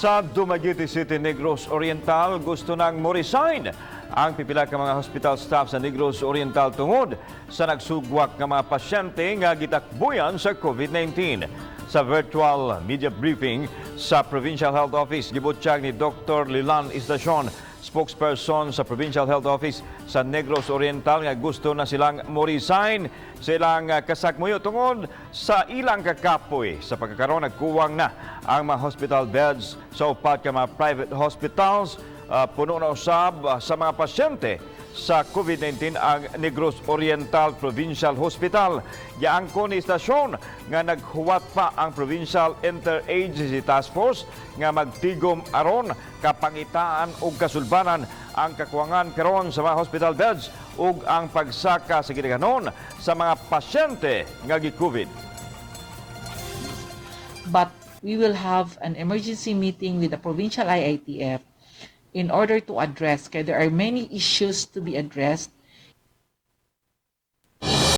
Sa Dumaguete City, Negros Oriental, gusto nang mo-resign ang pipila ka mga hospital staff sa Negros Oriental tungod sa nagsugwak nga mga pasyente nga gitakbuyan sa COVID-19. Sa virtual media briefing sa Provincial Health Office, gibutyag ni Dr. Lilan Estacion, spokesperson sa Provincial Health Office sa Negros Oriental, nga gusto na silang mo-resign sa ilang kasakmuyo tungod sa ilang kakapoy sa pagkakaroon nagkuwang na ang mga hospital beds sa upat ka mga private hospitals. Puno na usab sa mga pasyente sa COVID-19 ang Negros Oriental Provincial Hospital. Giangkon ni Estacion nga naghuwat pa ang Provincial Interagency Task Force nga magtigom aron kapangitaan og kasulbaran ang kakuwangan karon sa mga hospital beds ug ang pagsaka sa gidaghanon sa mga pasyente nga gi-COVID. But we will have an emergency meeting with the provincial IITF in order to address, kay there are many issues to be addressed.